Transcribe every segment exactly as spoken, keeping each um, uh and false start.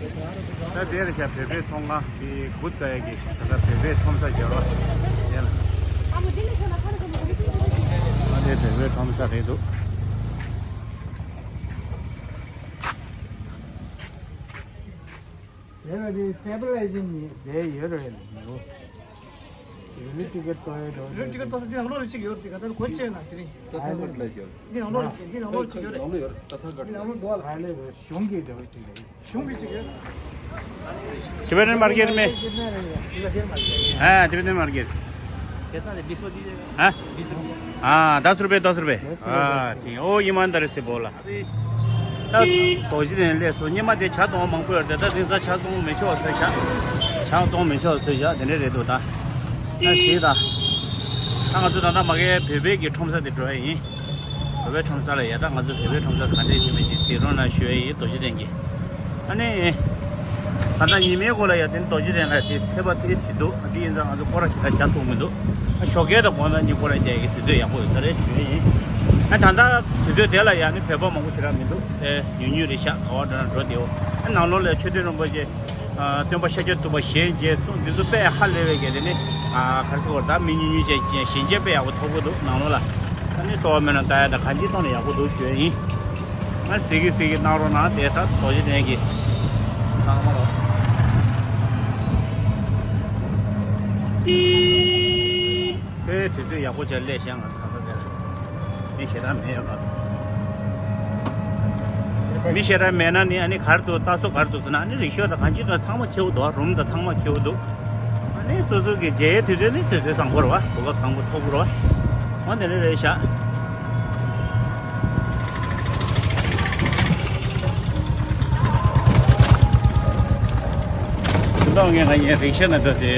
ད་དེར་བཞག་བོད་པའི་ཚོང་ཁང་འདི་གུད་ག་ཡ་གི་ད་ལྟ་བོད་པའི་ཁྲོམ་ས་བྱས་རོགས་དེ་ལ། ཨ་དེ་བོད་པའི་ཁྲོམ་ས་རེད་འདུག་དེ་ལ་དེ་སྟེ་པ་ལ་ཅིག་ནི་དེ་ཡོད་རེད་མོ། རིལ་ཊི་ཀེ་ཊི་ཏོ་ཡོད་རེད། རིལ་ཊི་ཀེ་ཊི་ཏོ་ས་འདི་ནང་ལོགས་ལ་གཅིག་ཡོད་རེད། དེ་ག་ད་གོ་ཆེ་ན་དེ་རིང་། ཏ་ཐ་ག་ཊ་ལ་ཡོད། འདི་ནང་ལོགས་ལ་གཅིག་འདི་ནང་ལོགས་ལ་གཅིག་ཡོད་རེད། ཏ་ཐ་ག་ཊ་ནང་ལོགས་འདུག་ལ། ཨ་ལེ་གཞུང་གི་འདྲ་བོ་ཅིག་རེད། གཞུང་གི་གཅིག་ཡོད། Tibetan market में। हाँ, Tibetan market। कितना है? बीस रुपये दीजिएगा। हाँ? बीस रुपये। हाँ, दस रुपये, दस रुपये। हाँ, ठीक है। वो ईमानदारी से बोला। ད་རྡོ་རྗེ་གདན་སླེབས་སོང་། སྔོན་མ་དེ་ཇ་བཏུང་བ་མང་པོ་ཡོད་རེད། ད་དེང་སང་ཇ་བཏུང་མི་ཆོག་ཟེར་བཞག་ཇ་བཏུང་མི་ཆོག་ཟེར་བཞག་དེ་འདྲ་རེད་འདུག་ད་ད་དེ་ད་ད་ང་ཚོ་ད་ལྟ་མ་གིའི་བོད་པའི་གི་ཁྲོམ་ས་དེ་འགྲོ་ཡ་ཡིན། བོད་པའི་ཁྲོམ་ས་ལ་ཡ། ད་ང་ཚོ་བོད་པའི་ཁྲོམ་ས་ག་འདྲས་བྱེད་མི་བྱེད་གཟིགས་རོགས་གནང་ཞུ་ཡ་ཡིན། རྡོ་རྗེ་གདན་གྱི། ཨ་ནི། ད་ལྟ་ཉི་མའི་གུང་ལ་ཡ་དེ་རྡོ་རྗེ་གདན་ལ་དེ་ཚེས་པ་དེ་ཟིན་འདུག་འདི་ཡིན་ཙང་ང་ཚོ་སྐོར་ར་ཞེ་དྲག་རྒྱག་ཐུབ་མི་འདུག་ཨ་ཞོགས་ཀས་དང་དགོང་དག་གཉིས་སྐོར་ར་རྒྱག་ཡ་གི་དུས་ཚོད་ཡག་པོ་ཡོད་ས་རེད་ཞུ་ཡ་ཡིན། ཨ་ད་ལྟ་དུས་ཚོད་དེ་ལ་ཡ་ནི་བོད་པ་མང་པོ་ཞེ་དྲག་མི་འདུག་དེ་ཉུང་ཉུང་རེད་ཤག་ག་བ་འགྲོ་ན་འགྲོ་དེའོ། ཨ་ནང་ལོགས་ལ་མཆོད་རྟེན་རིན་པོ་ཆེ། ཨ་སྟོན་པ་ཤཱཀྱ་ཐུབ་པ་ཞལ་མཇལ་གསུང་འདི་ཚོ་དཔེ་ཧ་ལས་པའི་གལ་ཏེ་ནི། ཨ་ག་རེ་ཟེར་དགོས་རེད། ད་མི་ཉུང་ཉུང་ཅན་ཅན་ཞལ་མཇལ་དཔེ་ཡག་པོ་ཐོབ་ཀྱི་འདུག་ནང་ལོགས་ལ། ཨ་ནི་གསོལ་བ་སྨོན་ལམ་བཏབ་ཡ་དང་གང་ཅིའི་ཐོག་ནས་ཡག་པོ་འདུག་ཞུ་ཡ་ཡིན། ཨ་གཟིགས་ཀྱི་གཟིགས་ཀྱི་གནང་རོགས་གནང་། དེ་ད་རྡོ་རྗེ་གདན་གྱི་ཚང་མ་ལོ། དཔེ་དུས་ཚོད་ཡག་པོ་ཅིག་སླེབས་ཤག་ང་ད་ལྟ་དེར་མི་ཞེ་དྲག་མེད་ཡོད་པ། མི་ཞེ་དྲག་མེད་ན་ནི་ཨ་ནི་ག་རེ་འདུག་ལྟ་སྲོལ་ག་རེ་འདུག་ཟེར་ན། ཨ་ནི་རིག་ཤོས་དང་གང་ཅི་དང་ཚང་མ་ཁེའུ་འདུག་རུམ་དང་ཚང་མ་ཁེའུ་འདུག་ཨ་ནི་སོ་སོ་གི་མཇལ་ཡའི་དུས་ཚོད་ནི་དུས་ཚོད་བཟང་པོ་རེད་བ། གོ་སྐབས་བཟང་པོ་ཐོབ་རེད་བ། འོ་དེ་འདྲ་རེད་ཤག་དེ་དང་ངས་ང་ཡའི་རིག་ཤོས་ན་འགྲོ་དེ།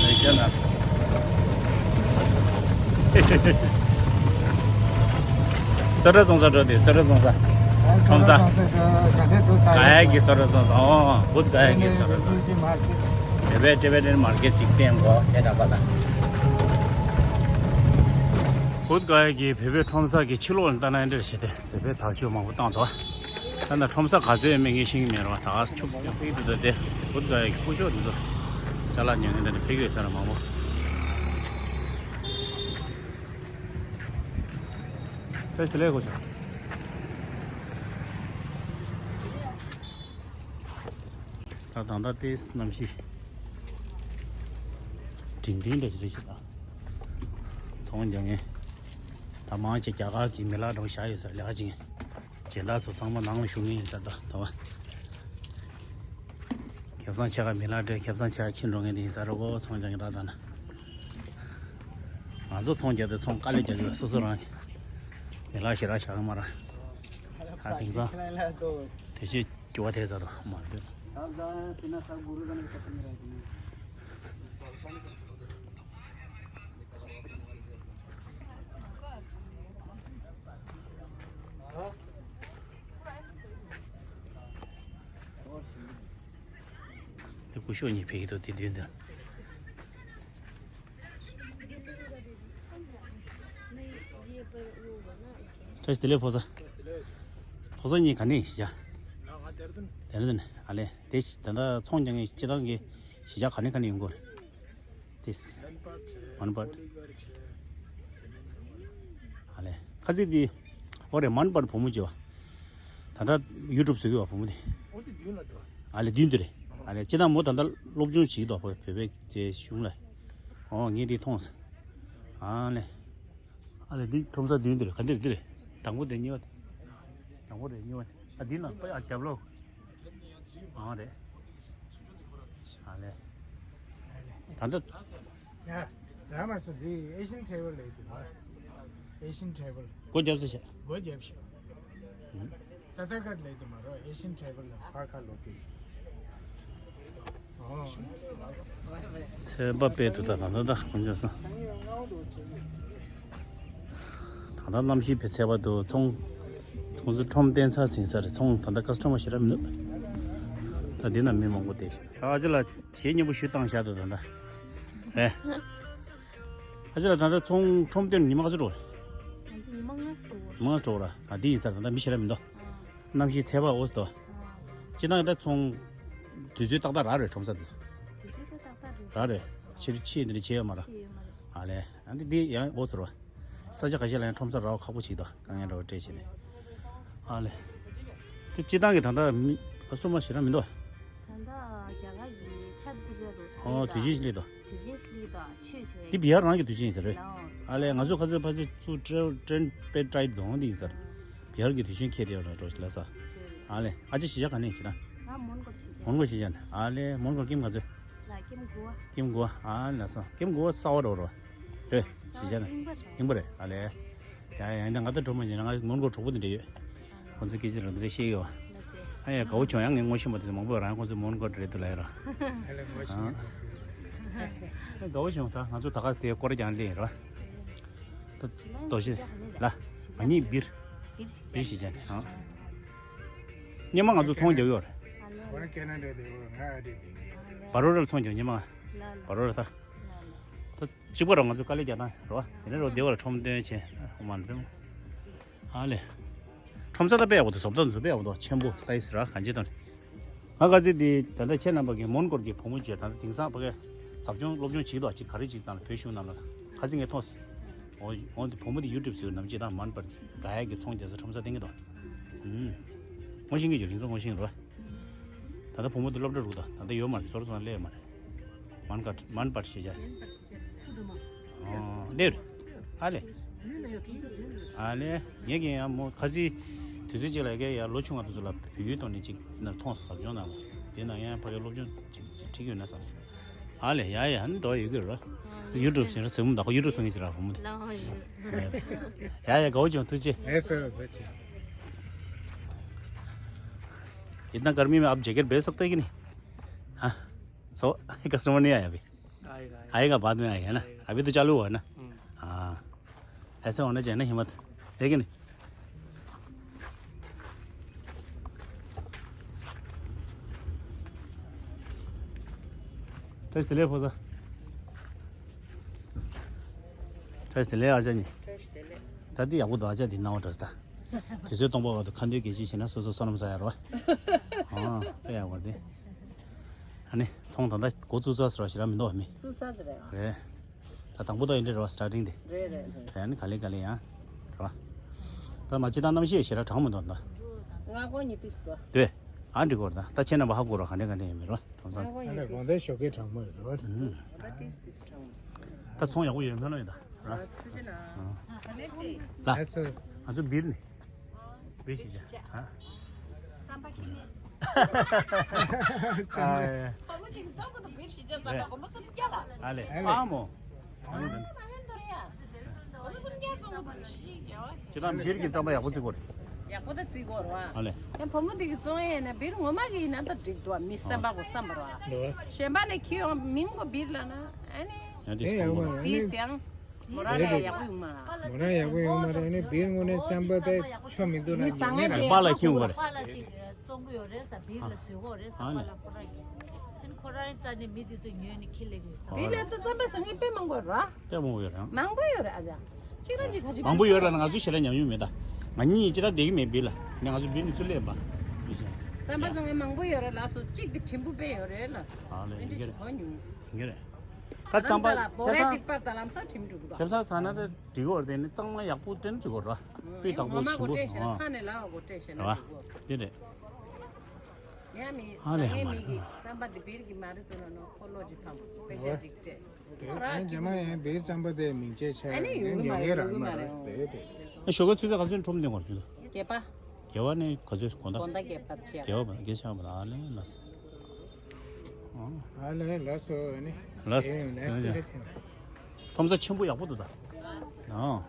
རིག་ཤོས་ན། སོ་ར་རྫོང་ས་འགྲོ་དེ། སོ་ར་རྫོང་ས། ཁྲོམ་ས། ག་ཡ་གི་སོ་ར་རྫོང་ས། ཨོ་བུད་ག་ཡ་གི་སོ་ར་རྫོང་ས། དེ་བས་དེ་བས་དེ་མར་ཀེ་ཅིག་བསྟན་གོ་ཁྱེད་དང་པ་དང་། བུད་ག་ཡ་གི་བོད་པའི་ཁྲོམ་ས་གི་ཕྱི་ལོགས་ལ་ལྟ་ན་འདྲ་བྱས་ཏེ་བོད་པའི་དར་ལྕོག་མང་པོ་བཏང་འདུག་ད་ལྟ་ཁྲོམ་ས་ག་ཚོད་ཡོད་མེད་ངས་ཤེས་ཀྱི་མེད་རེད་བ། ད་ག་ས་ཁྱུག་ཙམ་ཕེབས་ཀྱི་འདུག་དེ་བུད་ག་ཡ་གི་སྐུ་ཞབས་འདི་ཚོ་ཅ་ལག་ཉོ་མཁན་དེ་འདྲ་ཕེབས་ཀྱི་ཡོད་ས་རེད་མང་པོ། བཀྲ་ཤིས་བདེ་ལེགས་སྐུ་ཞབས། ད་ད་ལྟ་དེ་གནམ་གཤིས་འབྲིང་འབྲིང་འདྲ་ཞིག་རེད་ཤག་ད་ཚོང་རྒྱག་མཁན་ད་མང་ཆེ་རྒྱ་གར་གྱི་མི་ལག་འདྲ་བོ་བཞག་ཡོད་ས་རེད། ལས་ཀ་བྱེད་མཁན་སྦྱིན་བདག་ཚོ་ཚང་མ་ནང་ལ་བཞུགས་མཁན་ཡིན་ས། ད་ད་བ་ཁེ་བཟང་ཆེ་ཁ་མི་ལག་འདྲ་ཁེ་བཟང་ཆེ་ཁ་འཁྱེར་འགྲོ་མཁན་དེ་ཡིན་ས་རེད་གོ། ཚོང་རྒྱག་མཁན་ད་ད་ན་ང་ཚོ་ཚོང་རྒྱག་དུས་ཚོང་དཀའ་ལས་རྒྱག་གི་ཡོད། སོ་སོ་རང་གི་མི་ལག་ཞེ་དྲག་བཞག་གི་མ་རེད། ད་དེང་སང་དེ་ཕྱིར་འགྱུར་བ་ཐེབས་ཚར་འདུག་མ་རེད། དེ་སྐུ་ཞབས་གཉིས་ཕེབས་ཀྱི་འདུག་དེ་མདུན་དུ། བཀྲ་ཤིས་བདེ་ལེགས་ཕོ་གསར། ཕོ་གསར་གཉིས་ག་ནས་གཞིས་ཆགས། ང་ལྡེ་ར་ལྡུན། ལྡེ་ར་ལྡུན། ཨ་ལེ། དེ་ད་ལྟ་ཚོང་རྒྱག་མཁན་སྤྱིར་བཏང་གི་གཞིས་ཆགས་ག་ནས་ག་ནས་ཡོང་གི་ཡོད་རེད། དེ། མན་པར་བྱས། མན་པར། ཀོ་ལི་གྷལ་བྱས། དེ་ནས་ཡོང་གི་རེད། ཨ་ལེ། ཁ་ཚིག་འདི། ཨོ་རེད། མན་པར་བུ་མོ་བྱས་པ། ད་ལྟ་ཡུ་ཊུབ་བཟོ་གི་ཡོད་པ་བུ་མོ་དེ། ཨོ་དེ་མདུན་ལ་འགྲོ། ཨ་ལེ་མདུན་དེ་རེད། ཨ་ལེ་སྤྱིར་བཏང་མོ་ད་ལྟ་སློབ་སྦྱོང་བྱེད་ཀྱི་འདུག་བོད་པའི་དེ་གཞུང་ལ། ཨོ་ངས་འདི་མཐོང་སོང་། ཨ་ལེ། ཨ་ལེ་འདི་ཁྲོམ་ས་མདུན་དེ་རེད། ག་འདི་རེད་འདི་རེད། དང་པོ་དེ་གཉིས་པ་དེ། དང་པོ་རེད་གཉིས་པ་དེ། ཨ་འདི་ནང་པ་ཡ་རྒྱབ་ལོགས། ཨ་རེད། ཨ་ལེ། ད་ལྟ། ཡ། ར་མ་སོ་འདི་ཨེ་ཤིན་ཊེ་རེ་ཝལ་ལབ་ཀྱི་འདུག་ཨེ་ཤིན་ཊེ་རེ་ཝལ། སྒོ་རྒྱབ་ས་བྱས། སྒོ་རྒྱབ་ཤག་ཏ་ཏ་ཀ་ལབ་ཀྱི་འདུག་མ་རོ། ཨེ་ཤིན་ཊེ་རེ་ཝལ་ལ་ཕར་ཁ་ལོག་གི། ཨོ། ཚད་པ་དཔེ་འདུག་ད་ད་ད་ད་དཀོན་མཆོག་གསུམ། ད་ལྟ་གནམ་གཤིས་དཔེ་ཚད་པ་འདུག་ཚོང་ཁྲོམ་ས་ཁྲོམ་སྟོན་ཚར་ཟིན་ས་རེད། ཚོང་ད་ལྟ་ཀ་སི་ཊ་མར་ཞེ་དྲག་མི་འདུག་ད་འདི་ན་མི་མང་པོ་བསྡད་ཤག་ད་ཨ་ཅེ་ལགས་གཞས་སྙན་པོ་ཞིག་བཏང་བཞག་འདུག་ད་ལྟ་རེད། ཨ་ཅེ་ལགས་ད་ལྟ་ཚོང་ཁྲོམ་སྟོན་ཉི་མ་ག་ཚོད་འགྲོ་རེད། ང་ཚོ་ཉི་མ་ལྔ་ཙམ་འགྲོ་གི་རེད། ལྔ་ཙམ་འགྲོ་གི་རེད། ད་འདི་ཡིན་ས་རེད། ད་ལྟ་མི་ཞེ་དྲག་མི་འདུག་གནམ་གཤིས་ཚད་པ་འོ་སི་དོ། སྤྱི་བཏང་ད་ཚོང་དུས་ཚོད་ཏག་ཏག་རག་རེད། ཁྲོམ་ས་འདི་དུས་ཚོད་ཏག་ཏག་རེད། རག་རེད། ཕྱིར་ཕྱིར་འདི་འདྲ་བྱས་ཡོད་མ་རེད། ཕྱིར་ཡོད་མ་རེད། ཨ་ལས། ཨ་འདི་འདི་ཡང་འོ་ཟེར་བ། ས་ཆ་ཁ་ཤས་ལ་ཡང་ཁྲོམ་ས་རག་པ་ཁག་པོ་ཞིག་འདུག་དཀའ་ངལ་འདྲ་བོ་འཕྲད་བྱས་ནས། ཨ་ལས། དེ་སྤྱི་བཏང་གི་ད་ལྟ་མི་ཁ་སོ་མ་ཞེ་དྲག་མི་འདུག་ད་ལྟ་རྒྱ་གར་གྱི་ཆར་དུས་ཆར་རུ་ཨོ་དུས་ཆེན་ཞིག་སླེབས་འདུག་དུས་ཆེན་ཞིག་སླེབས་འདུག་ཆོས་བྱེད་འདི་བི་ཧར་རང་གི་དུས་ཆེན་ཡིན་ས་རེད། ཨོ། ཨ་ལས། ང་ཚོ་ཁ་སོ་ཕ་སོ་ཚུར་ཀྲེན་ཀྲེན་པེ་ཏྲའི་དོང་འདི་ཡིན་ས་རེད། བི་ཧར་གྱི་དུས་ཆེན་ཁེལ་དེ་ཡོད་ལ་འགྲོ་ལ་ས། ཨ་ལས། ཨ་ཅེ་གཞིས་ཆགས་ག་ནས་ཡིན་ན། ང་མོན་གྷོ་གཞིས་ཆགས། མོན་གྷོ་གཞིས་ཆགས་ནས། ཨ་ལས། མོན་གྷོ་ཀིམ་ག་ཚོད། ལ་ཀིམ་གུ་བ། ཀིམ་གུ་བ། ཨ་ལ་སོ། ཀིམ་གུ་བ་གསར་པ་རོ་རོ། རེད། གཞིས་ཆགས་ནས། རྙིང་པ་རེད། རྙིང་པ་རེད། ཨ་ལས། ཡ་ཡ་འདི་ང་ད་གྲོགས་མོ་ཡིན་ན་ང་མོན་གྷོ་གྲོགས་པོ་འདི་འདྲ་ཡོད། ཁོང་ཚོ་སྐད་ཆ་རོ་འདི་འདྲ་བཤད་ཡོད། ཨ་ཡ་དགའ་བོ་བྱུང་། ཡང་ངས་ངོ་ཤེས་མ་ཐུབ་མང་པོ་རང་ཁོང་ཚོ་མོན་གྷོ་རེད་འདུག་ལ་ཡ་ར། ཨ་ལས་ངོ་ཤེས་མ་ཐུབ། ཨ་དགའ་བོ་བྱུང་། ད་ང་ཚོ་ད་ག་སེ་དེ་སྐོར་ར་རྒྱག་སླེབས་ཡིན་ར། ད་རྡོ་ཞིག་ལ། ང་གཉིས་སྦིར། སྦིར་གཞིས་ཆགས་ནས། ཨ། སྔོན་མ་ང་ཚོ་ཚོང་རྒྱག་ཡོད་རེད། ང་ཁེ་ན་ཌ་བསྡད་ཡོད། ང་ཨ་རི་བསྡད་ཡོད། བ་རོ་ར་ལ་ཚོང་རྒྱག་སྔོན་མ། ལ་ལ། བ་རོ་ར་ད། ལ་ལ། ད་གཅིག་པ་ར་ང་ཚོ་དཀའ་ལས་རྒྱག་སྟངས་རེད་བ། དེ་ནས་རོ་བདེ་བ་ར་ཁྲོམ་སྟོན་བྱས། ཨོ་མ་རེད་མོ། ཨ་ལས། ཁྲོམ་ས་ད་དཔེ་ཡག་པོ་འདུག་བཟོ་ལྟ་འདུག་དཔེ་ཡག་པོ་འདུག་ཆེན་པོ་སའི་ཛི་ར་གང་ཅི་དང་། ང་ག་ཚོད་འདི་ད་ལྟ་ཁྱེད་རྣམ་པ་གི་མོན་གྷོ་གི་བུ་མོ་བཅས་ད་ལྟ་དེང་སང་ཕ་གི་ཟབ་སྦྱོང་སློབ་སྦྱོང་བྱེད་དོ་ཅིག་ག་རེ་ཅིག་དང་བོད་གཞུང་ནང་ལ་ཁ་སང་ངས་མཐོང་། འོ་འོ་འདི་བུ་མོ་འདི་ཡུ་ཊུབ་ཟེར་ནམ་ཅི་དང་མན་པར་ག་ཡ་གི་ཚོང་རྒྱག་ས་ཁྲོམ་ས་སྟེང་གི་དང་། ཨུམ། ངོ་ཤེས་ཀྱི་ཡོད། རིང་ཚོ་ངོ་ཤེས་རོ། ད་ལྟ་བུ་མོ་འདི་སློབ་གྲྭ་རུག་ད་ད་ལྟ་ཡོད་མ་རེད། ཟོར་སོང་སླེབས་མ་རེད། མན་གྷོ་མན་པར་ཞེས་བྱ། ཨོ་ལེར། ཨ་ལེ། ཨ་ལེ། ངས་ཀྱི་ཡང་མོ་ཁ་སི་དུས་ཚོད་ཅིག་ལ་ཀྱི་ཡང་ལོ་ཆུང་བ་དེ་ཚོ་ལ་བོད་ཡིག་ཐོག་ནས་ཅིག་ན་མཐོང་ཟབ་སྦྱོང་གནང་བ་དེ་ན་ཡང་ཕ་གི་སློབ་སྦྱོང་ཅིག་ཅིག་ཁྲིད་ཀྱི་ཡོད་ན་བསམ་སོང་། ཨ་ལེ། ཡ་ཡ། ཨ་ནི་དོ་ཡོད་ཀྱི་རེད། ཡུ་ཊུབ་ཟེར་ཟེར་མོ་ད་ཁོ་ཡུ་ཊུབ་སོང་གི་ཅི་ར་བུ་མོ་དེ། ཡ་ཡ། དགའ་བོ་བྱུང་། ཐུགས་རྗེ་ཆེ། ལགས་སོ། དགའ་བོ་ཆེ། इतना गर्मी में आप जैकेट पहन सकते हैं कि नहीं? हाँ। सो कस्टमर नहीं आया अभी। आएगा, आएगा। आएगा, बाद में आएगा ना। आएगा। अभी तो चालू हुआ है ना। हम्म। हाँ। ऐसे होना चाहिए ना हिम्मत, है कि नहीं? ཏྲེས་དེ་ལེ་ཕོ་ས། ཏྲེས་དེ་ལེ་ཨ་ཅག་གཉིས། ད་འདི་ཡག་པོ་འདུག་ཨ་ཅག་འདི་སྣང་བ་འདྲ་ས་ད། དུས་ཚོད་སྟོང་པ་བར་དུ་ཁ་འདོན་གལ་ཆེ་བྱས་ན་སོ་སོ་བསོད་ནམས་བསགས་ཡ་རོ། ཨ་དཔེ་ཡག་པོ་འདི། ཨ་ནི་ཚོང་ད་ལྟ་འགོ་བཙུགས་ཚར་ཟེར་བ་ཞིག་ར་མི་འདུག་བ་མི། བཙུགས་ཚར་ཟེར་རེད། རེད། ད་དང་པོ་ད་ཡིན་འདྲ་རེད་བ། སི་ཊར་ཊིང་དེ། རེད་རེད་རེད། རེད། ཨ་ནི་ག་ལེ་ག་ལེ་ཡང་རེད་བ། ད་མ་ཅི་ད་གནམ་གཤིས་ཞེ་དྲག་གྲང་མི་འདུག་ད། ང་ཀོ་ཉི་ཏིས་ཏོ། དེ། ཨ་འགྲིག་གོ་རེད་ད། ད་ཁྱེད་རྣམ་པ་ཧ་གོ་རོགས་ག་འདྲ་ག་འདྲ་ཡིན་མིན་རོ། དོན་ཚང་། ང་ཀོ་ཨ་ཉི་ལས་དགོང་ཏིས་དེ་ཞོགས་ཀས་གྲང་མོ་རེད་རོ། ཨུ། ད་ཏིས་ཏིས་གྲང་མོ། ད་ཚོང་ཡག་པོ་ཡོད་མཁན་ལ་ཡོད་ད། ར། ཨ་སི་ཏི་ཅི་ན། ཨ་ལེ་ཏེ། ལ། ཨ་ཚོ། ང་ཚོ་སྦིར་ནས། སྦིར་ཞིག་ཅག་ཨ། རྩམ་པ་ཁྱེར་ནས། ཨ། བུ་མོ་གཅིག་རྩམ་པ་དང་སྦིར་ཞིག་ཅག་རྩམ་པ་སྒོར་མོ་སུམ་བརྒྱ་ལ། ཨ་ལེ། ཨ་མོ། ཨ་མོ་དེ། ཨ་མོ་དེ་རེད་ཡ། སྒོར་མོ་སུམ་བརྒྱ་བཙོང་གི་འདུག་ཤི་ཡ། ཁྱེད་རང་སྦིར་གྱི་རྩམ་པ་ཡག་པོ་བརྩི་གོ་རེད། ཡག་པོ་ད་བརྩི་གོ་རེད་བ། ཨ་ལེ། ཡང་བུ་མོ་དེ་གི་བཙོང་ཡས་ན་སྦིར་ངོ་མ་གི་ཡིན་ན་ད་འགྲིག་འདུག་བ། མི་བསམ་པ་གོ་བསམ་པ་རེད་བ། རེད་བ། གཞན་པ་ལས་ཁྱི་ཡོང་མིང་གོ་སྦིར་ལ་ན་ཨ་ནི། ཡང་དེ་སྐོར་མོ་ར། སྦིར་ཡང་། མོ་རང་ལ་ཡག་པོ་ཡོང་མ་རེད། མོ་རང་ཡག་པོ་ཡོང་མ་རེད། ཨ་ནི་སྦིར་དངོས་གནས་རྩམ་པ་ད་ཆོ་མི་འདུག་ན་མི་བཟང་ངན་ངས་རེད། པཱ་ལགས་ཁྱི་ཡོང་གོ་རེད། པཱ་ལགས་ཅིག་བཙོང་གི་ཡོད་རེད་ས། སྦིར་ལ་བཟོས་གོ་རེད་ས། ཨ་པཱ་ནི། ལགས་ཁོ་རང་གིས། ཨ་ནི་ཁོ་རང་རྩ་ནས་མི་དེ་ཚོ་ཉོས་ནས་ཁྱི་ལེན་གི་ཡོད་ས། སྦིར་ལ་ད་རྩམ་པ་བཟོ་མཁན་དཔེ་མང་པོ་ཡོད་ར། དཔེ་མང་པོ་ཡོད་རེད། མང་པོ་ཡོད་རེད་ཨ་ཅག་གཅིག་རང་གཅིག་ག་ཅིག་མང་པོ་ཡོད་ར་ན་ང་ཚོ་ཞེ་དྲག་ཉམས་མྱོང་མེད་ད། ང་གཉིས་ཅི་ད་བསྡད་ཀྱི་མེད་སྦིར་ལ། ནས་ང་ཚོ་སྦིར་ནས་ཚུར་སླེབས་པ། རྩམ་པ་བཟོ་མཁན་མང་པོ་ཡོད་རེད་ལགས་སོ། གཅིག་དེ་དྲིན་པོ་དཔེ་ཡོད་རེད་ལགས། ཨ་ལེ། ཡིན་གྱི་རེད། ཡིན་གྱི་རེད། ད་རྩམ་པ་ལམ་སང་ལ་བོ་རས་ཅིག་པར་ད་ལམ་སང་དྲིན་འགྲུབ་དོ། ཁྱབ་ས་ས་ན་ད་འགྲིག་གོ་རེད། དེ་ནི་གཙང་མ་ཡག་པོ་སྤྲད་ན་འགྲིག་གོ་ར། སྤུས་དག་པོ་ཞིམ་པོ། ངོ་མ་གོ་སྤྲད་ཤེས་ན་ཨ། ཁ་ནས་ལ་གོ་སྤྲད་ཤེས་ན་རེད་བ། འགྲིག་གོ། དེ་རེད། ཡང་མི་ཨ་ལེ། ཟ་མཁན་མི་གི་རྩམ་པ་འདི་སྦིར་གྱི་མ་རེད་འདུག་ན་ནོ་ཁོ་ལོ་ཅིག་ཐམ་པོ་དཔེ་ཆ་ཅིག་སྤྲད། ཨ་ནི་རྗེས་མ་ཡང་སྦིར་རྩམ་པ་དེ་མིང་ཆད་ཆགས་ཨ་ནི་ཡོང་གི་མ་རེད། ཡོང་གི་མ་རེད། རེད་དེ། ཨ་ཞོགས་ཀ་ཆུ་ཚོད་ག་ཚོད་ཁྲོམ་སྟོན་གོ་རེད། བརྒྱད་པ། བརྒྱད་པ་ནས་ག་ཚོད་དགོང་དག་དགོང་དག་བརྒྱད་པ་བྱས། བརྒྱད་པ་བརྒྱད་ཆགས་པ་ལ་ཨ་ལེ་ལགས་སོ། ཨ་ལེ་ལགས་སོ། ཨ་ནི་ལགས་སོ། ཨེ་ལགས་སོ། ཁྲོམ་ས་ཆེན་པོ་ཡག་པོ་འདུག་ད། ཨ།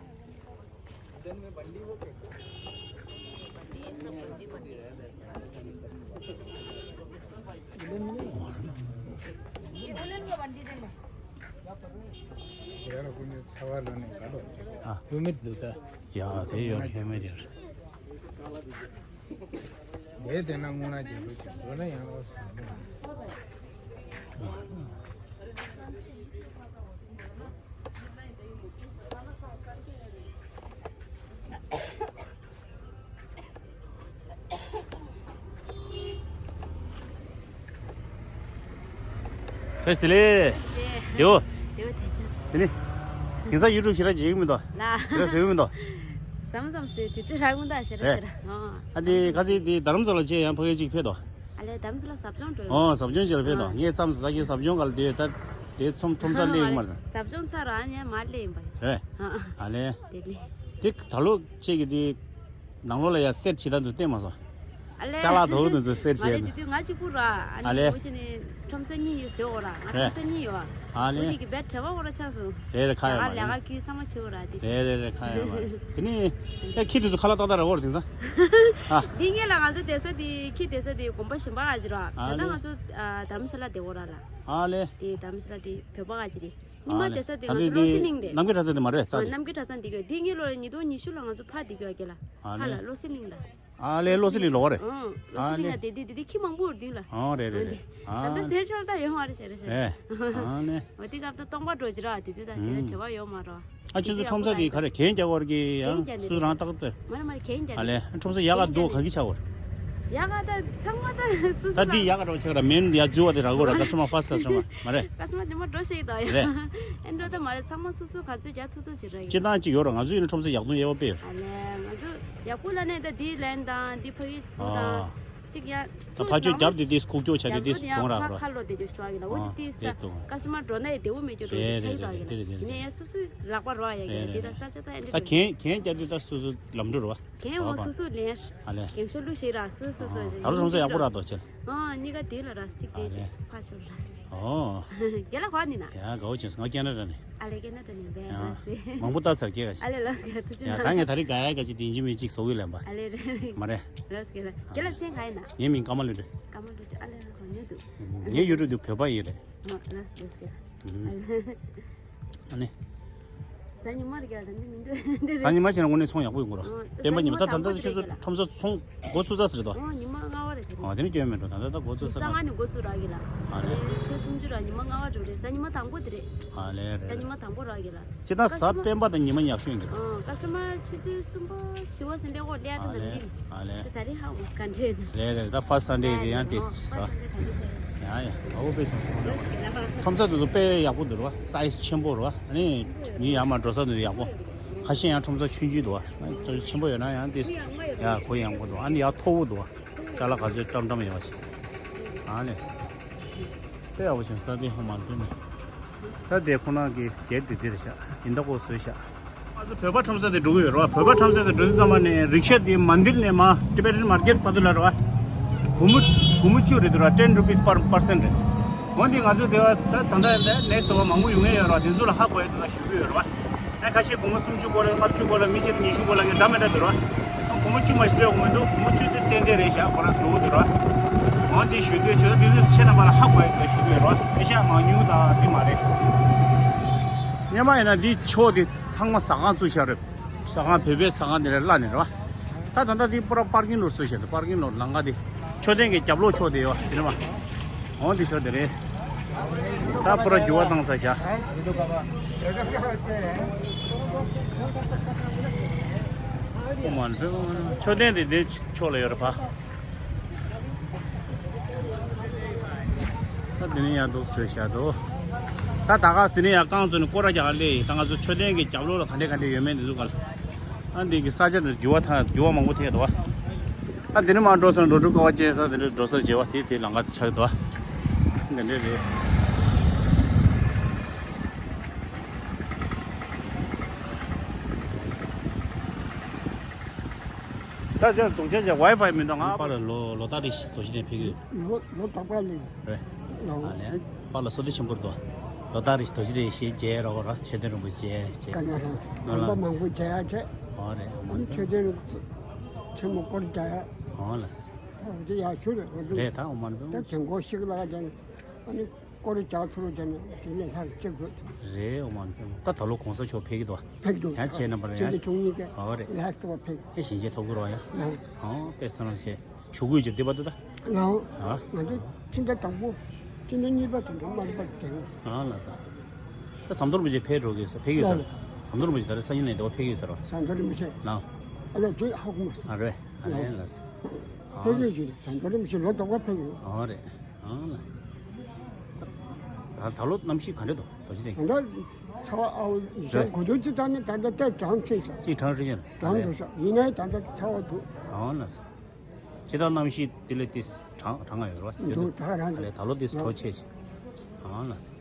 ཡ་ལ་ཀུན་ནས་ཚ་བ་ལ་ནས་ག་ལོ་ཅིག་ཨ། བུད་མེད་འདུག་ད། ཡ་དེ་ཡོད་རེད། ཧེ་མེད་ཡོད་རེད། དེ་དེ་ན་སྔོན་ལ་རྒྱལ་པོ་ཅིག་འགྲོ་ན་ཡང་ཨོ་སི། བཀྲ་ཤིས་བདེ་ལེགས། བདེ་པོ། བདེ་པོ་དེ། དེ་ནི། དེང་སང་ཡུ་ཊུབ་ཞེ་དྲག་བྱེད་ཀྱི་མི་འདུག་ལ། ཞེ་དྲག་བཟོ་གི་མི་འདུག་མཚམས་མཚམས་བཟོས་དུས་ཚོད་རག་མི་འདུག་ཞེ་དྲག་རེད། ཞེ་དྲག་ཨོ། ཨ་འདི་ག་ཚོད་འདི་རྡ་རམ་ས་ལ་བྱས་ཡང་ཕ་གི་གཅིག་ཕེབས་དོ། ཨ་ལས་རྡ་རམ་ས་ལ་ཟབ་སྦྱོང་འགྲོ་ཡོད། ཨོ་ཟབ་སྦྱོང་བྱེད་ལ་ཕེབས་དོ། ཨ། ངས་མཚམས་སུ་ད་ངས་ཟབ་སྦྱོང་ག་ལ་བསྡད་ད་དེ་ཚོམ་ཁྲོམ་སར་སླེབས་ཡོད་མ་རེད། ཟབ་སྦྱོང་ཚར་ར་ཨ་ནི་མར་སླེབས་ཡིན་པ་ཡིན། རེད། ཨ་ལས། དེ་ལས། དེ་ད་ལོ་ཁྱེད་ཀྱི་དེ། ནང་ལོགས་ལ་ཡ་སེ་ཊི་བྱེད་སྟངས་དེ་བསྟན་མ་སོང་། ཨ་ལས། ཅ་ལག་དོ་དེ་ཚོ་སེ་ཊི་བྱས་ནས། ང་རེད་དེ་དུས་ང་གཅིག་པུ་ར་ཨ་ནི། ཨ་ལས། འོ་ཅི་ནི་ཁྲོམ་ས་གཉིས་ཡོད་ཟེར་འོ་ར་ང་རེད། ཁྲོམ་ས་གཉིས་ཡོད་ཨ། ཨ་ལས། འོ་དེ་གི་བེད་བྲེལ་བ་འོ་ར་ཆགས་སོང་། རེད་རེད་ཁ་ཡོད་མ་ད་ལས་རེད། ཀ་ཁྱུ་ཚང་མ་ཆེ་འོ་ར་དེ། རེད་རེད་རེད་ཁ་ཡོད་མ་རེད། དེ་ནི་ཨེ་ཁྱི་དེ་ཚོ་ཁ་ལག་ཏག་ཏག་ར་འོ་ར་དེང་སང་། ཨ། འདི་ངེད་ལ་ང་ཚོ་བསྡད་ས་དེ་ཁྱི་བསྡད་ས་དེ་དགོན་པ་གཞན་པ་ཨ་ཅི་ར་ཨ་ད་ལྟ་ལས། ང་ཚོ་ཨ་དྷ་རམ་ས་ལ་བསྡད་འོ་ར་ལ། ཨ་ལས། དེ་དྷ་རམ་ས་ལ་དེ་བོད་པ་ཨ་ཅི་རེད། ཉི་མ་ཨ་ནི། བསྡད་ས་དེ་ད་ང་ཚོ་ལྟའི་བློ་གསལ་གླིང་རེད། ནམ་མཁའི་གྲྭ་ས་དེ་མ་རེད་ཨ་རྩ་དེ། ནམ་མཁའི་གྲྭ་ས་འདི་ག་འདི་ངེད་ལོ་ཉིས་སྟོང་ཉི་ཤུ་ལ་ང་ཚོ་ཕར་འདི་ག་ག་ལ། ཨ་ཧ་ལ་ནི། བློ་གསལ་གླིང་ལ། ཨ་ལས་བློ་གསལ་གླིང་ལོག་རེད། ཨང་། བློ་གསལ་གླིང་ལ་ཨ་ནི། བསྡད་དུས་དེ་དེ་ཁྱི་མང་པོ་འདུག་ལ། ཨང་རེད་རེད་རེད། ཨ་ད་ལྟ་དེ་ཆོར་ད་ཡོང་བ་རེད་ཞེ་རེད་ཞེ་རེད། རེད། ཨ་ནི། འོ་དེ་སྐབས་ད་སྟོང་པ་འགྲོ་ཅི་ར་དེ་དུས་ད་དེ་ལ་ཨུམ། བྲེལ་བ་ཡོད་མ་རོ། ཨ་ཁྱོད་ཚོ་ཁྲོམ་ས་དེ་ག་རེ་གན་རྒྱག་བར་གི་ཡང་སུ་རང་ཏག་ཏག་མ་རེད་མ་རེད་གན་རྒྱག་ཨ་ལས་ཁྲོམ་ས་ཡག་ག་འདུག་ག་གི་ཆགས་བར། ཡག་ག་ད་ཚང་མ་ད་སུ་སུ་ད་འདི་ཡག་ག་འགྲོ་ཆགས་ར་མེན་ཡ་འཛུལ་བ་དེ་ར་གོ་ར་ཀ་སི་ཊ་མར་ཕར་སི་ཊ་ཀ་སི་ཊ་མར་མ་རེད། ཀ་སི་ཊ་མར་དེ་མ་འགྲོ་ཤེས་ད་ཡ། རེད། ཨེ་འགྲོ་ད་མ་རེད་ཚང་མ་སུ་སུ་ག་ཚོད་རྒྱག་ཐུབ་ཐུབ་བྱེད་ར་ཡ། སྤྱིར་བཏང་གཅིག་ཡོད་ར་ང་ཚོ་ཡིན་ན་ཁྲོམ་ས་ཡག་དུང་ཡག་པོ་དཔེ་ཡོད། ཨ་ལས་ང་ཚོ་ཡག་པོ་ལ་ནས་ད་འདི་ལན་དང་འདི་ཕ་གི་ཨ། དང་། གཅིག་ཡང་། ད་ཕ་ཆོས་རྒྱབ་དེ་དེ་ཁུག་ཀྱོག་ཆ་དེ་དེ་བྱུང་ར་ར། ཁ་ལོ་དེ་དེ་ཤོ་གི་ལ་འོ་དེ་དེ་ས་ཀ་སི་ཊ་མར་འགྲོ་ན་ཡ་བདེ་བོ་མེད་ཀྱོག་འགྲོ་དེ་ཆ་ཡི་དོ་གི་ལ་ཡིན་ན་ཡ་སུ་སུ་ལག་པ་རོ་ཡ་གི་ལ་དེ་ད་ས་ཆ་ད་ཡ་འདི་ད་གན་གན་རྒྱབ་དེ་ད་སུ་སུ་ལམ་འགྲོ་རོ། གན་འོ་སུ་སུ་ལེན། ཨ་ལས། གན་ཤོ་ལུ་ཤེས་ར་སུ་སུ་སུ། ད་ལོ་ཁྲོམ་ས་ཡག་པོ་ར་དོ་ཆེ། ཨ་གཉིས་ཀ་དེ་ལ་ར་སི་ཊིག་དེ་ཨ་ལས། ཅིག་ཕ་ཤོ་ར་སི། ཨོ། རྒྱ་ལ་ག་ནི་ན། ཡ་དགའ་བོ་བྱུང་སོང་ང་ཀེ་ན་ཌ་ནས། ཨ་ལས་ཀེ་ན་ཌ་ནས་བས་ཡ། ང་སི། མང་པོ་ལྟ་ཚར་སྐྱེ་ག་ཞིག་ཡ་ད་ངས་ད་རེས་ག་ཡ་ག་ཅིག་དེ་ཡིན་གཅིག་མིན་གཅིག་བཟོ་གི་ལན་པ། ཨ་ལས་རེད། མ་རེད། ལོས་ཀྱི་ལ་ཀྱི་ལ་སེང་ག་ཡིན་ན། ངའི་མིང་ཀརྨ་ལོས་རེད། ཀརྨ་ལོས་ཀྱི་ཨ་ལས་ཧ་གོ་ཉོ་འདུག་ངའི་ཡུ་ཊུབ་དུ་བོད་པ་ཡིན་རེད། ཨོ་ལོས་ལོས་ཀྱི་ལ། ཨ་ནི། གཟའ་ཉི་མ་རེད་ཀྱི་ལ་ད་འདི་མི་འདུག་འདི་རེད། གཟའ་ཉི་མ་བྱས་ན་དངོས་གནས་ཚོང་ཡག་པོ་ཡོང་གི་རེད། སྤེན་པ་ཉི་མ་ད་ད་ལྟ་ཁྱོད་ཚོ་ཁྲོམ་ས་ཚོང་སྒོ་ཚུགས་ཚར་ཟེར་དོ། ཨོ་ཉི་མ་ལྔ་པ་རེད་ད་རེད། ཨོ་དེ་ནི་སྐྱོན་མེད་འགྲོ་ད་ལྟ་ད་སྒོ་ཚུགས་ཚར། གཟའ་ལྔ་ནས་འགོ་བཙུགས་རག་གི་ལ། ཨ་ལས། ཚེས་སུམ་ཅུ་ར་ཉི་མ་ལྔ་པ་འགྲོ་རེད་གཟའ་ཉི་མ་དང་པོ་དེ་རེད། ཨ་ལས་རེད། གཟའ་ཉི་མ་དང་པོ་རག་གི་ལ། ཅི་ད་གཟའ་སྤེན་པ་དང་ཉི་མ་ཉག་ཤོས་ཡིན་གི་རེད། ཨ་ཀ་སི་ཊ་མར་ཆུ་ཚོད་གསུམ་པ་བཞི་པ་ཟིན་འདྲེ་འོག་ལས་ད་ཨ་ནམ་ལས་རིང་། ཨ་ལས། ད་ད་རེས་ཧ་མོ་སི་ཀ་འདྲེ། རེད་རེད་ད་ཕར་སི་ཊ་སན་ཌེ་དེ་ཡང་དེ་ཕར་སི་ཊ་སན་ཌེ་ད་རེས་ཡ་ཡ་ཨོ་པེ་ཆང་སོང་རེད། ཁྲོམ་ས་དེ་ཚོ་དཔེ་ཡག་པོ་འདུག་རེད་བ། སའི་ཛི་ཆེན་པོ་རེད་བ། ཨ་ནི་མི་ཡར་མར་འགྲོ་ས་དེ་ཚོ་ཡག་པོ། ཁ་ཤས་ཡང་ཁྲོམ་ས་ཆུང་ཆུང་འདུག་བ། ཨ་ནི་ཆེན་པོ་ཡོད་ན་ཡང་དེ་ཡ་གོ་ཡང་པོ་འདུག་ཨ་ནི་ཡར་མཐོ་པོ་འདུག་བ། ཅ་ལག་ག་ཚོད་བཀྲམ་བཀྲམ་ཡོད་བ་ཞིག་ཨ་ནི། དཔེ་ཡག་པོ་བྱུང་སོང་ད་དེ་ཧོ་མ་ལ་དཔེ་མེད། ད་དེ་ཁོ་ན་གི་སྒེར་དེ་འདིར་བཞག་ཡིན་ད་ཀོ་བཟོས་བཞག་ང་ཚོ་བོད་པ་ཁྲོམ་ས་དེ་འགྲོ་གི་ཡོད་རེད་བ། བོད་པ་ཁྲོམ་ས་དེ་འགྲོ་དུས་ཙམ་པ་ནས་རིག་ཤ་དེ་མན་དིར་ནས་མ་ཊི་བེ་ཊན་མར་ཀེཊ་བར་དུ་ལ་རེད་བ། སྒོར་མོ་སྒོར་མོ་བཅུ་རེད་འདུག་ར། ten rupees per person རེད། འོན་ཏེ་ང་ཚོ་དེ་བ་ད་ད་ལྟ་ནེག་སི་ཊི་བ་མང་པོ་ཡོང་ངེས་ཡོད་རེད་བ། དེ་ཚོ་ལ་ཧ་གོ་ཡ་འདུག་ན་ཞུ་གི་ཡོད་རེད་བ། ཨ་ཁ་ཤས་སྒོར་མོ་སུམ་ཅུ་སྐོར་ལ་ལྔ་བཅུ་སྐོར་ལ་མི་གཅིག་ཉི་ཤུ་སྐོར་ལ་ངས་འདྲ་མི་འདྲ་འདུག་ར། སྒོར་མོ་བཅུ་མ་ཞིག་སྤྲད་དགོས་མི་འདུག་སྒོར་མོ་བཅུ་དེ་ཏན་ཏན་རེད་ཤག་ཁོ་རང་འགྲོ་གི་འདུག་ར། འོན་ཏེ་ཞུ་འདོད་བྱས་ན་འདི་ཚོ་ཁྱེད་རྣམ་པ་ལ་ཧ་གོ་ཡ་འདུག་ཞུ་གི་ཡོད་ར། ཨེ་ཤ་མང་ཉུང་དང་འདི་མ་རེད། སྔོན་མ་ཡིན་ན་འདི་ཕྱོགས་དེ་ཚང་མ་ཟ་ཁང་བཙུགས་བཞག་རེད། ཟ་ཁང་བོད་པའི་ཟ་ཁང་དེ་རེད་ལ་ནི་ར། ད་ད་ལྟ་འདི་པུ་ར་པར་ཀིང་ལོར་བཟོས་བཞག་འདུག་པར་ཀིང་ལོར་ལམ་ཁ་དེ་མཆོད་རྟེན་གྱི་རྒྱབ་ལོགས་ཕྱོགས་དེ་ཡོད་པ་དེ་རེད་མ། འོ་འདི་ཕྱོགས་དེ་རེད། ད་པུ་ར་འགྱུར་བ་བཏང་ཚར་བཞག་ཨོ་མ་ལ་མཆོད་རྟེན་དེ་འདི་ཕྱོགས་ལ་ཡོད་རེད་པ། ད་འདི་ནས་ཡར་འདུག་བཟོས་བཞག་འདུག་ད་ད་ག་འདི་ནས་ཡར་རྐང་བཙུགས་ནས་སྐོར་ར་རྒྱག་ག་སླེབས་ཡིན། ད་ང་ཚོ་མཆོད་རྟེན་གྱི་རྒྱབ་ལོགས་ལ་ག་འདྲས་ག་འདྲས་ཡོད་མེད་འདི་ཚོ་ག་ལ། ཨ་འདི་གི་ས་ཆ་འདི་འགྱུར་བ་ཐང་འགྱུར་བ་མང་པོ་ཐེབས་འདུག་བ། ཨ་འདི་ནས་མར་འགྲོ་སོང་འགྲོ་དྲུག་ཀ་བ་ཅན་ས་འདི་འདྲ་འགྲོ་ས་བྱེད་བ་དེ་དེ་ལམ་ཁ་དེ་ཆགས་འདུག་བ། འདི་འདྲས་རེད། ད་ཅག་དུང་ཆ་ཅག་ཝའི་ཕའི་མི་འདུག་ང་པར་ལོ་ལོ་ལྟར་རེ་བཞིན་རྡོ་རྗེ་གདན་ཕེབས་ཀྱི་ཡོད། ལོ་ལོ་རྟག་པར་ལས། རེད། ལོ། ཨ་ལས། པར་ལ་བསོད་བདེ་ཆེན་པོ་འདུག་ལོ་ལྟར་རེ་བཞིན་རྡོ་རྗེ་གདན་ཞེས་མཇལ་རོགས་ར་མཆོད་རྟེན་རིན་པོ་ཆེ་མཇལ་ཅེས། ག་ན་རང་ནོར་ལ་རིན་པོ་མང་པོ་མཇལ་ཡ་ཆེ། ཨོ་རེད་ཨོ་མ་ཨ་ནི་མཆོད་རྟེན་ཆེན་མོ་སྐོར་རྒྱག་ཡ། ཨོ་ལ། ཨ་འདི་ཡག་ཤོས་རེད་ཨོ་འདི། རེད་ད་ཨོ་མ་རིན་པོ། ད་དེ་མགོ་ཤིག་ལ་ཀྱང་ཨ་ནི། སྐོར་རྒྱག་ཚུལ་བྱས་ནས་དེ་ནས་ལྷར་བཅུག་དགོས། རེད་ཨོ་མ་ནི་ཕེབས་ད་ད་ལོ་གོང་ས་མཆོག་ཕེབས་ཀྱི་འདུག་ཕེབས་འདུག་ཡང་བྱས་ན་པར་ཕྱི་ཡང་ཚེས་བཅུ་གཉིས་ཀ་ཨོ་རེད། ལྷ་ས་བ་ཕེབས། ཨེ་ཞིང་ཆེན་ཐོབ་ཀྱི་རོགས་ཡ། ལགས། ཨོ་དཔེ་བསམ་བློ་ཆེ་ཞུ་དགོས་ཀྱི་འདི་བར་དུ་ད། ལགས། ཨ། ང་ཚོ་ཕྱི་ཟླ་དང་པོ་ཕྱི་ཟླ་གཉིས་པ་དེ་འདྲ་མ་རེད་པ་དེ། ཨ་ལགས་སོ། ད་ཟམ་གདོང་རིན་པོ་ཆེ་ཕེབས་འགྲོ་གི་ས་ཕེབས་ཀྱི་ས། ལགས། ཟམ་གདོང་རིན་པོ་ཆེ་ད་རེས་སང་ཉིན་ནས་འདི་བ་ཕེབས་ཀྱི་ས་རོ། ཟམ་གདོང་རིན་པོ་ཆེ། ལགས། ཨ་ལས་དེ་ཧ་གོ་མ་སོང་། ཨ་རེད་ཨ་ལས་ལགས་སོ། ཕེབས་ཡོད་ཀྱི་རེད་ཟམ་གདོང་རིན་པོ་ཆེ་ལོ་དག་པ་ཕེབས་ཡོད། ཨོ་རེད། ཨང་ལ། ད་ ད་ད་ལོ་གནམ་གཤིས་ག་འདྲ་འདུག་རྡོ་རྗེ་གདན། ད་ལྟ་ཚ་བ་ཨའོ་ཡིན་ས་རེད། གོ་དུས་ཅི་ད་ནི་ད་ལྟ་ཏོག་གྲང་ཕྱིན་ས། ཅིག་གྲང་རེད་ཤག་གྲང་འདུག་ས། ཡིན་ནའི་ད་ལྟ་ཚ་བ་འདུག་ཨོ་ལ་ས། སྤྱིར་བཏང་གནམ་གཤིས་དེ་ལས་དེ་གྲང་གྲང་ང་ཡོད་རེད་བ། འདུག་ད་རང་ཨ་ལས་ད་ལོ་དེ་གྲོ་ཆེ་ཆེ། ཨོ་ལ་ས།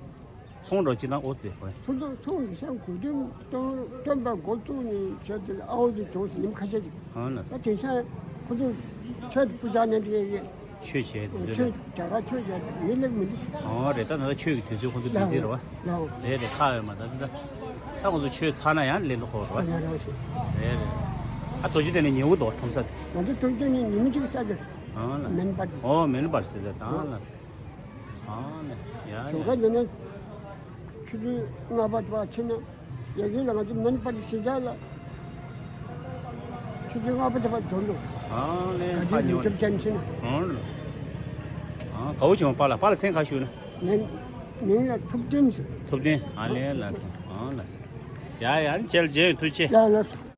ཚོང་འགྲོ་སྤྱིར་བཏང་ཨོ་དེ་ཧོ། ཚོང་འགྲོ་ཚོང་འདི་ཤང་གོ་དུས་སྟོན་སྟོན་པ་འགོ་བཙུགས་ནས་བྱས་ཏེ་ཨའོ་དེ་བྱུང་སོང་ཉིན་ཁ་ཤས་ཅིག་ཨོ་ལ་ས། ད་དེང་སང་ཁོ་ཚོ་ཆེད་དུ་སྤུ་ཆ་ནས་འདི་གས། ཆོས་བྱས་དུས་ཚོད་ཆོས་རེད། རྒྱ་གར་ཆོས་བྱས་མི་ལེགས་མི་འདུག་ཨོ་རེད། ད་ད་ལྟ་ཆོས་ཀྱི་དུས་ཚོད་ཁོང་ཚོ་བི་ཟི་རེད་བ། ལའོ། རེད་རེད། ཁག་ཡོད་མ་ད་ད་ད་ཁོང་ཚོ་ཆོས་ཚར་ན་ཡང་ལེན་དུ་ཁོ་རེད་བ། ཡ་རང་ཞིག་རེད་རེད། ཨ་རྡོ་རྗེ་གདན་ནས་ཉེ་བོ་འདུག་ཁྲོམ་ས་དེ། ང་ཚོ་ཁྲོམ་ས་ནས་ཉིན་གཅིག་ས་དེ། ཨོ་ལ། མེན་པར་དེ། ཨོ་མེན་པར་ཟེར་ས་ད་ལ་ས། ཨོ་ལ། ཡ་ཞོགས་ཡ། ཀ་འདི་ནས་ཆུ་ཚོད་ལྔ་པ་དུ་བ་ཕྱིན་ན། ཡ་གི་ལ་ང་ཚོ་མེན་པར་ཞིག་ལ། ཆུ་ཚོད་ལྔ་པ་དེ་བར་འགྲོ་འདུག་ཨ་ནས་ག་ཕ་དུས་ཉོ་ཡུལ་ཁྲིམས་ཅན་ཕྱིན་ན། ཨང་། ཨ་གའུ་ཆེ་མ་པཱ་ལགས་པཱ་ལགས་མཚན་ག་ཞུ་ན། ངན། མིང་ལ་ཐུབ་བསྟན་ཟེར། ཐུབ་བསྟན་ཨ་ལས་ལགས་སོ། ཨང་ལགས་སོ། ཡ་ཡ་ཨ་ནི་ཁྱེད་ལ་མཇལ་ཡོང་ཐུགས་རྗེ་ཆེ། ཡ་ལགས་སོ།